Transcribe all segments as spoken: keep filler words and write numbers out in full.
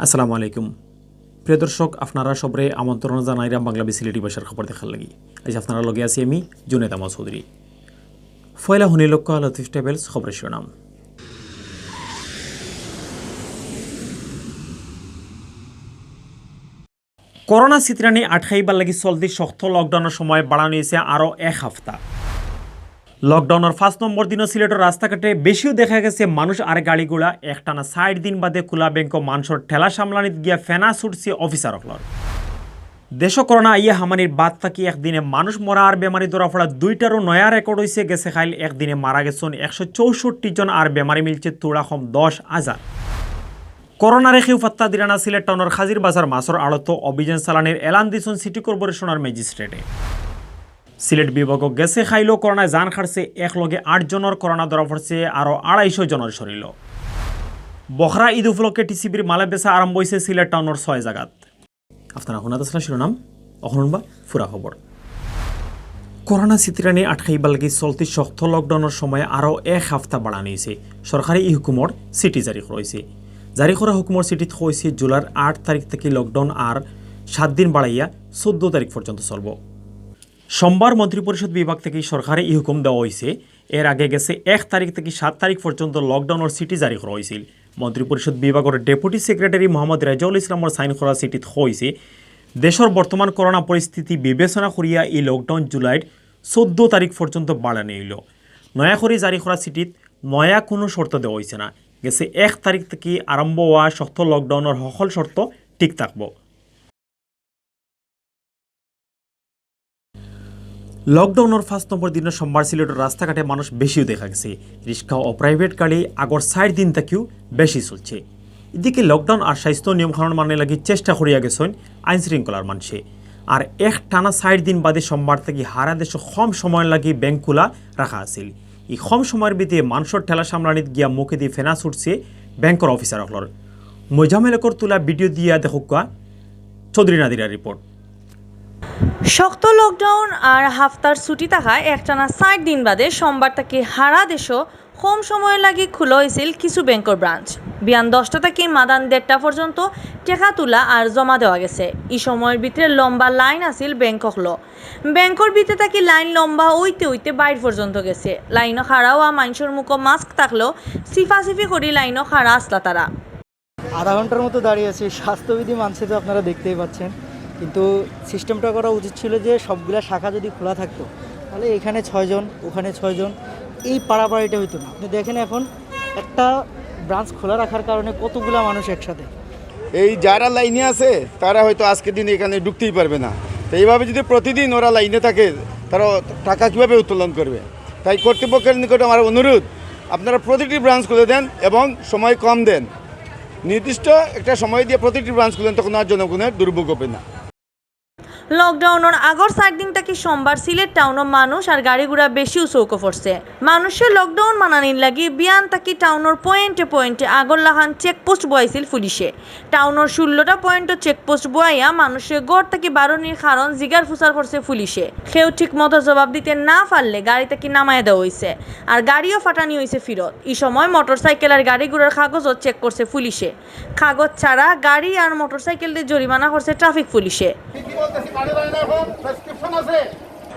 আসসালামু আলাইকুম। প্রিয় দর্শক, আপনারা সবরে আমন্ত্রণ জানাইরাম বাংলা বিসিলিটি ভাষার খবর দেখার লাগি। আজ আপনারা লগে আছি আমি, জুনেদ আহমদ চৌধুরী। পয়লা হুনি লক্ষ্য লতিফ ট্রাভেলস খবরের শিরোনাম। করোনা ছিতরানি আটকাইবার লাগি চলতি শক্ত লকডাউনর সময় বাড়ানি অইছে আরও এক হাপ্তা। লকডাউনর পাঁচ নম্বর দিনও সিলেটর রাস্তাঘাটে বেশিও দেখা গেছে মানুষ আর গাড়িগুড়া। একটানা চাইর দিন বাদে খোলা ব্যাংকও মানষর ঠেলা সামলানিত গিয়া ফেনা ছুটছে অফিসার অকলর। দেশো করোনা আইয়া হামানির বাদ থাকি একদিনে মানুষ মরা আর বেমারি ধরা পড়া দুইটারও নয়া রেকর্ড অইছে। গেছে কাইল একদিনে মারা গেছইন একশো চৌষট্টি জন আর বেমারি মিলছে থুড়া কম দশ হাজার। করোনারে কেউ পাত্তা দিরা না। সিলেট টাউনর খাজির বাজার মাছর আড়তো অভিযান চালানির এলান দিছইন সিটি কর্পোরেশনর ম্যাজিস্ট্রেটে। সিলেট বিভাগও গেছে কাইলও করোনায় জান কাটছে এক লগে আট জনর, করোনা ধরা পড়ছে আরও আড়াইশো জনর শরীরও। বখরা ঈদ উপলক্ষে টিসিবির মালে বেচা আরম্ভ অইছে সিলেট টাউনর ছয় জাগাত। আপনারা হুনাত আছলা শিরোনাম, অখন হুনবা পুরা খবর। করোনা ছিতরানি আটকাইবার লাগি চলতি শক্ত লকডাউনর সময় আরও এক হাপ্তা বাড়ানি অইছে। সরকারে ই হুকুমর চিঠি জারি করা অইছে। জারি করা হুকুমর চিঠিত কইছে জুলাইর আট তারিখ থাকি লকডাউন আর সাত দিন বাড়াইয়া চৌদ্দ তারিখ পর্যন্ত চলবো। সোমবার মন্ত্রিপরিষদ বিভাগ থাকি সরকারে ই হুকুম দেওয়া অইছে। এর আগে গেছে এক তারিখ থাকি সাত তারিখ পর্যন্ত লকডাউনর চিঠি জারি করা অইছিল। মন্ত্রিপরিষদ বিভাগর ডেপুটি সেক্রেটারি মোহাম্মদ রেজাউল ইসলামর সাইন করা চিঠিত কইছে, দেশর বর্তমান করোনা পরিস্থিতি বিবেচনা করিয়া ই লকডাউন জুলাইর চৌদ্দ তারিখ পর্যন্ত বাড়ানি অইলো। নয়া করি জারি করা চিঠিত নয়া কুনু শর্ত দেওয়া অইছে না। গেছে এক তারিখ থাকি আরম্ভ অওয়া শক্ত লকডাউনর হকল শর্ত ঠিক থাকবো। লকডাউনর পাঁচ নম্বর দিনও সোমবার সিলেটর রাস্তাঘাটে মানুষ বেশিও দেখা গেছে। রিক্সা ও প্রাইভেট গাড়ি আগর চাইর দিন থাকিও বেশি চলছে। এদিকে লকডাউন আর স্বাস্থ্য নিয়মকানুন মানানির লাগি চেষ্টা করিয়া গেছইন আইন শৃঙ্খলার মানষে। আর একটানা চাইর দিন বাদে সোমবার থাকি হারা দেশো কম সময়র লাগি ব্যাংক খোলা রাখা আছিল। ই কম সময়র ভিতরে মানষর ঠেলা সামলানিত গিয়া মুখেদি ফেনা ছুটছে ব্যাংকর অফিসার অকলর। মোজামেল হকর তুলা ভিডিও দিয়া দেখউক্কা চৌধুরী নাদিরার রিপোর্ট। শক্ত লকডাউন আর হাফতার ছুটি থাকায় একটানা চাইর দিন বাদে সোমবার থাকি হারা দেশো কম সময়র লাগি খোলা অইছিল কিছু ব্যাংকর ব্রাঞ্চ। বিয়ান দশটা থাকি মাদান দেড়টা পর্যন্ত টেকা তুলা আর জমা দেওয়া গেছে। ই সময়র ভিতরে লম্বা লাইন আছিল ব্যাংক অকলো। ব্যাংকর ভিতরে থাকি লাইন লম্বা অইতে অইতে বাইর পর্যন্ত গেছে। লাইনো খাড়া অওয়া মানষর মুখো মাস্ক থাকলেও চিফাচিফি করি লাইনো খাড়া আছলা তারা। আধা ঘন্টার মতো দাঁড়িয়ে আছি, স্বাস্থ্যবিধি মানছে তো আপনারা দেখতেই পাচ্ছেন, কিন্তু সিস্টেমটা করা উচিত ছিল যে সবগুলা শাখা যদি খোলা থাকতো, তাহলে এখানে ছয়জন, ওখানে ছয়জন, এই পাড়াপাড়িটা হইতো না। আপনি দেখেন এখন একটা ব্রাঞ্চ খোলা রাখার কারণে কতগুলা মানুষ একসাথে। এই যারা লাইনে আছে, তারা হয়তো আজকের দিনে এখানে ঢুকতেই পারবে না। তো এইভাবে যদি প্রতিদিন ওরা লাইনে থাকে, তারা টাকা কিভাবে উত্তোলন করবে? তাই কর্তৃপক্ষের নিকট আমার অনুরোধ, আপনারা প্রতিটি ব্রাঞ্চ খুলে দেন এবং সময় কম দেন। নির্দিষ্ট একটা সময় দিয়ে প্রতিটি ব্রাঞ্চ খুলেন, তখন আর জনগণের দুর্ভোগ হবে না। লকডাউনর আগর চাইর দিন থাকি সোমবার সিলেট টাউনো মানুষ আর গাড়ি ঘোড়া বেশিউ চউখো পড়ছে। মানষে লকডাউন মানানির লাগি বিয়ান থাকি টাউনর পয়েন্টে পয়েন্টে আগর লাখান চেকপোস্ট বওয়াইছিল পুলিশে। টাউনর ষোলোটা পয়েন্টও চেকপোস্ট বওয়াইয়া মানষে ঘর থাকি বারনির কারণ জিগার ফুসার করছে পুলিশে। কেউ ঠিক মতো জবাব দিতে না পারলে গাড়ি থাকি নামাইয়া দেওয়া অইছে, আর গাড়িও ফাটানি অইছে ফিরত। ই সময় মোটরসাইকেল আর গাড়ি ঘোড়ার কাগজও চেক করছে পুলিশে। কাগজ ছাড়া গাড়ি আর মোটরসাইকেলরে জরিমানা করছে ট্রাফিক পুলিশে।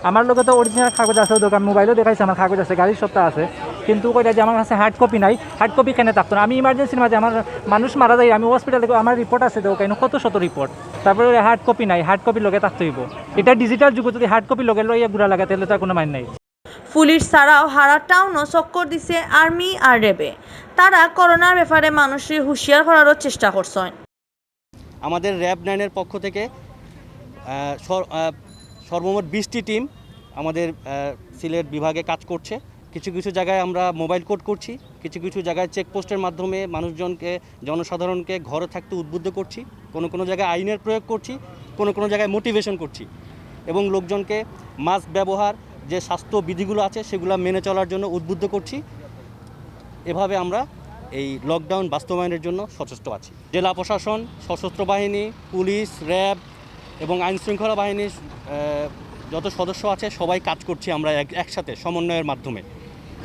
আমার লগে তো অরিজিনাল কাগজ আছে, ওদের মোবাইলও দেখাইছে, আমার কাগজ আছে, গাড়ির সবটা আছে, কিন্তু কইরা যে আমার কাছে হার্ড কপি নাই। হার্ড কপি কেনে থাকতো না? আমি ইমার্জেন্সির মাঝে আমার মানুষ মারা যায়, আমি হসপিটালে, আমার রিপোর্ট আছে তো, কেন কত শত রিপোর্ট, তারপরে হার্ড কপি নাই, হার্ড কপি লগে থাকতে হইব। এটা ডিজিটাল যুগ, যদি হার্ড কপি লগে লইয়া ঘুরা লাগে, তাহলে তার কোনো মাইন নাই। পুলিশ ছাড়াও হারা টাউনও চক্কর দিছে আর্মি আর র্যাবে। তারা করোনার ব্যাপারে মানুষরে হুঁশিয়ার করারও চেষ্টা করছেন। আমাদের র্যাব নাইনের পক্ষ থেকে, আহ, সর-, আহ, সর্বমোট বিশটি টিম আমাদের, আহ, সিলেট বিভাগে কাজ করছে। কিছু কিছু জায়গায় আমরা মোবাইল কোর্ট করছি, কিছু কিছু জায়গায় চেকপোস্টের মাধ্যমে মানুষজনকে, জনসাধারণকে ঘরে থাকতে উদ্বুদ্ধ করছি, কোনো কোনো জায়গায় আইনের প্রয়োগ করছি, কোনো কোনো জায়গায় মোটিভেশন করছি এবং লোকজনকে মাস্ক ব্যবহার, যে স্বাস্থ্য বিধিগুলো আছে সেগুলো মেনে চলার জন্য উদ্বুদ্ধ করছি। এভাবে আমরা এই লকডাউন বাস্তবায়নের জন্য সচেষ্ট আছি। জেলা প্রশাসন, সশস্ত্র বাহিনী, পুলিশ, র্যাব এবং আইনশৃঙ্খলা বাহিনীর, আহ, যত সদস্য আছে সবাই কাজ করছি আমরা এক-, একসাথে সমন্বয়ের মাধ্যমে।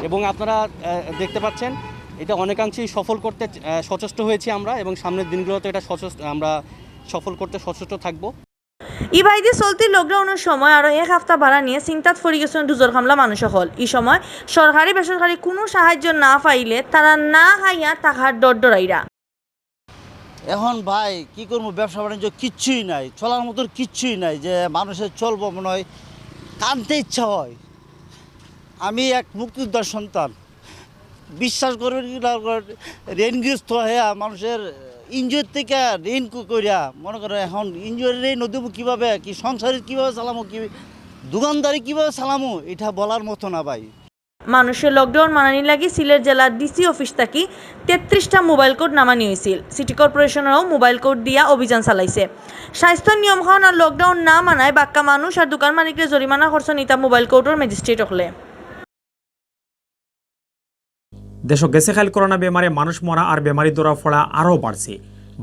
এবং আপনারা, আহ, দেখতে পাচ্ছেন এটা অনেকাংশেই সফল করতে আহ, সচেষ্ট হয়েছি আমরা, এবং সামনের দিনগুলোতে এটা সচেষ্ট আমরা সফল করতে সচেষ্ট থাকব। ইবায়দি চলতি লকডাউনর সময় আরও এক হাপ্তা বাড়া নিয়া চিন্তাত পড়ি গেছইন দুজর কামলা মানুষ অকল। ই সময় সরকারি বেসরকারি কুনু সাহায্য না পাইলে তারা না খাইয়া থাকার ডর ডরাইরা। এখন ভাই কি করবো, ব্যবসা বাণিজ্য কিচ্ছুই নাই, চলার মতন কিচ্ছুই নাই যে মানুষের চলবো মনে হয়, কানতে ইচ্ছা হয়। আমি এক মুক্তিযোদ্ধার সন্তান, বিশ্বাস করবেন কি না করবেন, ঋণগ্রস্ত হইয়া মানুষের ইঞ্জুরি থেকে ঋণ ক- করিয়া মনে করেন এখন ইঞ্জুরি ঋণ দেবো কীভাবে, কি সংসারে কীভাবে চালামো, কি দোকানদারি কীভাবে চালামো, এটা বলার মতো না ভাই। মানুষে লকডাউন মানানির লাগি সিলেট জেলার ডিসি অফিস থাকি তেত্রিশটা মোবাইল কোর্ট নামানি হয়েছিল। সিটি কর্পোরেশনেও মোবাইল কোর্ট দিয়া অভিযান চালাইছে। স্বাস্থ্য নিয়ম খাওয়ানোর লকডাউন না মানায় বাক্কা মানুষ আর দোকান মালিকরে জরিমানা করছইন ইতা মোবাইল কোর্টর ম্যাজিস্ট্রেট অকলে। দেশো গেছে কাইল করোনা বেমারে মানুষ মরা আর বেমারি ধরা পড়া আরও বাড়ছে।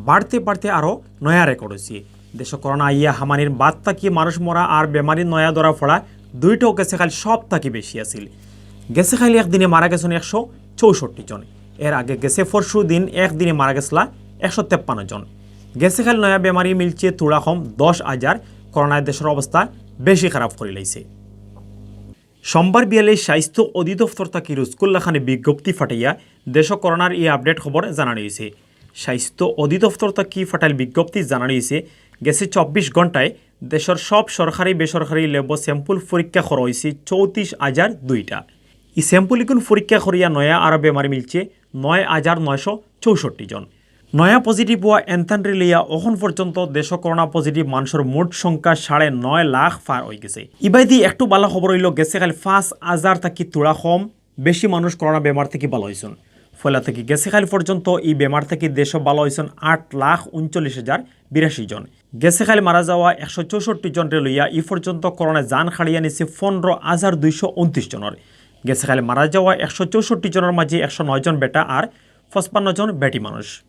বাড়তে বাড়তে আরও নয়া রেকর্ড হইছে। দেশো করোনা আইয়া হামানির বাদ থাকি মানুষ মরা আর বেমারি নয়া ধরা পড়া দুইটাও গেছে কাইল সব থাকি বেশি আছিল। গেছে কাইল একদিনে মারা গেছইন একশো চৌষট্টি জন। এর আগে গেছে পরশু দিন একদিনে মারা গেছলা একশো তেপ্পান্ন জন। গেছে কাইল নয়া বেমারি মিলছে থুড়া কম দশ হাজার। করোনায় দেশর অবস্থা বেশি খারাপ করিলাইছে। সোমবার বিয়ালে স্বাস্থ্য অধিদপ্তর থাকি রুজকুল্লা খানে বিজ্ঞপ্তি ফাটাইয়া দেশো করোনার ই আপডেট খবর জানানি হইছে। স্বাস্থ্য অধিদপ্তর থাকি ফাটাইল বিজ্ঞপ্তি জানানি হইছে, গেছে চব্বিশ ঘন্টায় দেশর সব সরকারি বেসরকারি ল্যাবো স্যাম্পল পরীক্ষা করা হইছে চৌত্রিশ হাজার দুইটা। ই স্যাম্পল ইগুন পরীক্ষা করিয়া নয়া আরও বেমারি মিলছে নয় হাজার নয়শো চৌষট্টি জন। নয়া পজিটিভ হওয়া এন্তানরে লইয়া অখন পর্যন্ত দেশো করোনা পজিটিভ মানুষর মোট সংখ্যা সাড়ে নয় লাখ পার হয়ে গেছে। ইবায়দি একটু ভালা খবর হইল, গেছে কাইল পাঁচ হাজার থাকি থুড়া কম বেশি মানুষ করোনা বেমার থাকি ভালা হইছইন। পয়লা থাকি গেছে কাইল পর্যন্ত ই বেমার থাকি দেশো ভালা হইছইন আট লাখ উনচল্লিশ হাজার বিরাশি জন। গেছে কাইল মারা যাওয়া একশো চৌষট্টি জনরে লইয়া ই পর্যন্ত করোনায় জান কাড়িয়া নিছে পনেরো হাজার দুইশো উনত্রিশ জনর। গেছে কাইল মারা যাওয়া একশো চৌষট্টি জনর মাঝে একশো নয় জন বেটা আর পঁচপান্ন জন বেটি মানুষ।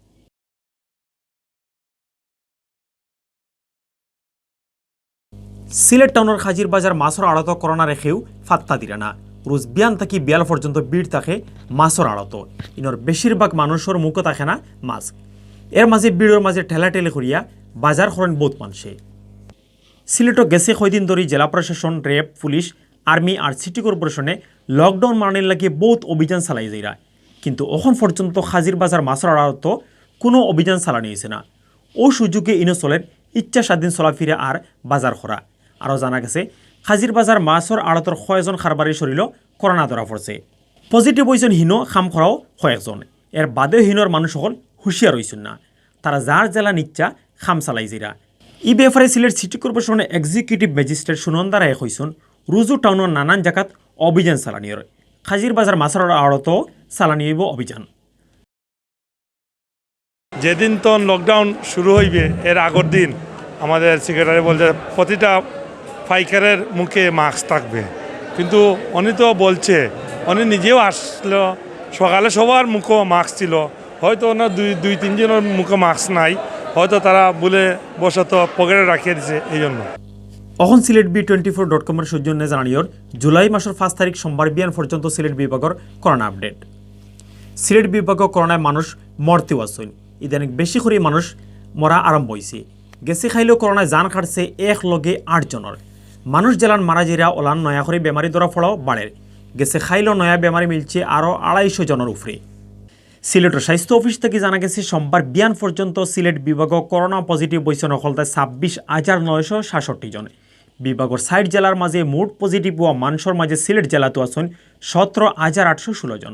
সিলেট টাউনর খাজির বাজার মাছর আড়তো করোনারে কেউ ফাত্তা দিরা না। রোজ বিয়ান থাকি বিয়াল পর্যন্ত ভিড় থাকে মাছর আড়তো। ইনর বেশিরভাগ মানুষর মুখো থাকে না মাস্ক। এর মাঝে ভিড়র মাঝে ঠেলাঠেলি করিয়া বাজার করইন বউত মানষে। সিলেটো গেছে কয়দিন ধরি জেলা প্রশাসন, র‍্যাব, পুলিশ, আর্মি আর সিটি কর্পোরেশনে লকডাউন মানানির লাগি বউত অভিযান চালাই যাইরা, কিন্তু অখন পর্যন্ত খাজির বাজার মাছর আড়তো কুনু অভিযান চালানি হইছে না। অউ সুযোগে ইনো চলের ইচ্ছা স্বাধীন চলাফিরা আর বাজার করা। আরও জানা গেছে, খাজির বাজার মাছর আড়তর কয়জন কারবারির শরীলো করোনা ধরা পড়ছে। পজিটিভ হইছইন হিনো কাম করাও কয়েকজন। এর বাদেও হিনর মানুষ অকল হুঁশিয়ার হইছইন না। তারা যার যেলা নিচ্ছা কাম চালাই যাইরা। ই ব্যাপারে সিলেট সিটি কর্পোরেশনর এক্সিকিউটিভ ম্যাজিস্ট্রেট সুনন্দা রায়ে কইছইন, রুজু টাউনর নানান জাগাত অভিযান চালানি অর। খাজির বাজার মাছর আড়তো চালানি হইব অভিযান। যেদিন তখন লকডাউন শুরু হইবে, এর আগর দিন আমাদের সেক্রেটারি বলছে প্রতিটা পাইকারের মুখে মাস্ক থাকবে, কিন্তু উনি তো বলছে, উনি নিজেও আসলো, সকালে সবার মুখো মাস্ক ছিল, হয়তো ওনার দুই দুই তিনজনের মুখো মাস্ক নাই, হয়তো তারা ভুলে বশত পকেটে রাখিয়ে দিছে এই জন্য। অখন Sylhet B twenty four dot কমর সৌজন্যে জানানিয়র জুলাই মাসর পাঁচ তারিখ সোমবার বিয়ান পর্যন্ত সিলেট বিভাগর করোনা আপডেট। সিলেট বিভাগো করোনায় মানুষ মরতেও আছইন। ইদানিং বেশি করি মানুষ মরা আরম্ভ হইছে। গেছে কাইলো করোনায় জান কাটছে এক লগে আট জনর। মানুষ যেলান মারা যাইরা ওলান নয়া করি বেমারি ধরা পড়াও বাড়ের। গেছে কাইলো নয়া বেমারি মিলছে আরও আড়াইশো জনর উপরে। সিলেটর স্বাস্থ্য অফিস থাকি জানা গেছে সোমবার বিয়ান পর্যন্ত সিলেট বিভাগো করোনা পজিটিভ হইছইন অকলতায় ছাব্বিশ হাজার নয়শো সাতষট্টি জন। বিভাগর ষাইট জেলার মাঝে মোট পজিটিভ হওয়া মানষর মাঝে সিলেট জেলাত আছইন সতেরো হাজার আটশো ষোলো জন।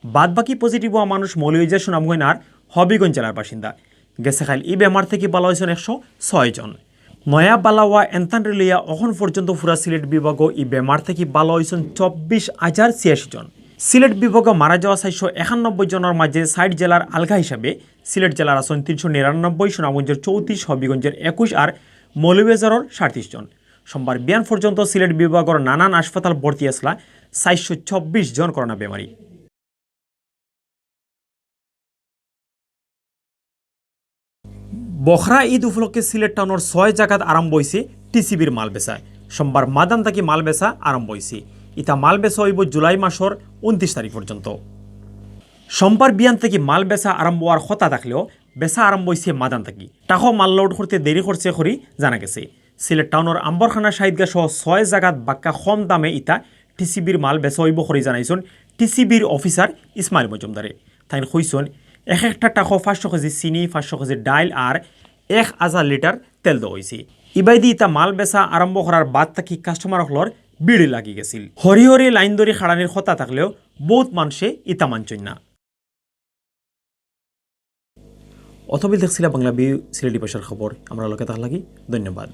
বাদ বাকি পজিটিভ হওয়া মানুষ মৌলভীবাজার, সুনামগঞ্জ আর হবিগঞ্জ জেলার বাসিন্দা। গেছে কাইল ই বেমার থাকি ভালা হইছইন একশো ছয় জন। নয়া ভালা হওয়া এন্তানরে লইয়া অখন পর্যন্ত পুরা সিলেট বিভাগো ই বেমার থাকি ভালা হইছইন চব্বিশ হাজার ছিয়াশি জন। সিলেট বিভাগো মারা যাওয়া চাইরশো একানব্বই জনর মাঝে ষাইট জেলার আলগা হিসাবে সিলেট জেলার আছইন তিনশো নিরানব্বই, সুনামগঞ্জর চৌত্রিশ, হবিগঞ্জর একুশ আর মৌলভীবাজারর সাঁইত্রিশ জন। সোমবার বিয়ান পর্যন্ত সিলেট বিভাগর নানান হাসপাতাল ভর্তি আছলা চাইরশো চব্বিশ জন করোনা বেমারি। বখরা ঈদ উপলক্ষে সিলেট টাউনর ছয় জাগাত আরম্ভ হইছে টিসিবির মাল বেচা। সোমবার মাদান থাকি মাল বেচা আরম্ভ হইছে। ইতা মাল বেচা হইব জুলাই মাসর উনত্রিশ তারিখ পর্যন্ত। সোমবার বিয়ান থাকি মাল বেচা আরম্ভ অওয়ার কথা থাকলেও বেচা আরম্ভ অইছে মাদান থাকি। টাকো মাল লোড করতে দেরি করছে করি জানা গেছে। সিলেট টাউনর আম্বরখানা, শাহিদগাঁ সহ ছয় জাগাত বাক্কা কম দামে ইতা টিসিবির মাল বেচা অইবো করি জানাইছইন টিসিবির অফিসার ইসমাইল মজুমদারে। তাইন কইছইন, এক একটা টাকো পাঁচশো কেজি চিনি, পাঁচশো কেজি ডাইল আর এক হাজার লিটার তেল দেওয়া অইছে। ইবায়দি ইতা মাল বেচা আরম্ভ করার বাদ থাকি কাস্টমার অকলর ভিড় লাগি গেছিল। হরি হরি লাইন ধরি খাড়ানির কথা থাকলেও বউত মানষে ইতা মানছইন না। অতবিল দেখছিলা বাংলা ভিউ সিলেটি ভাষার খবর। আমরার লগে থাকার লাগি ধন্যবাদ।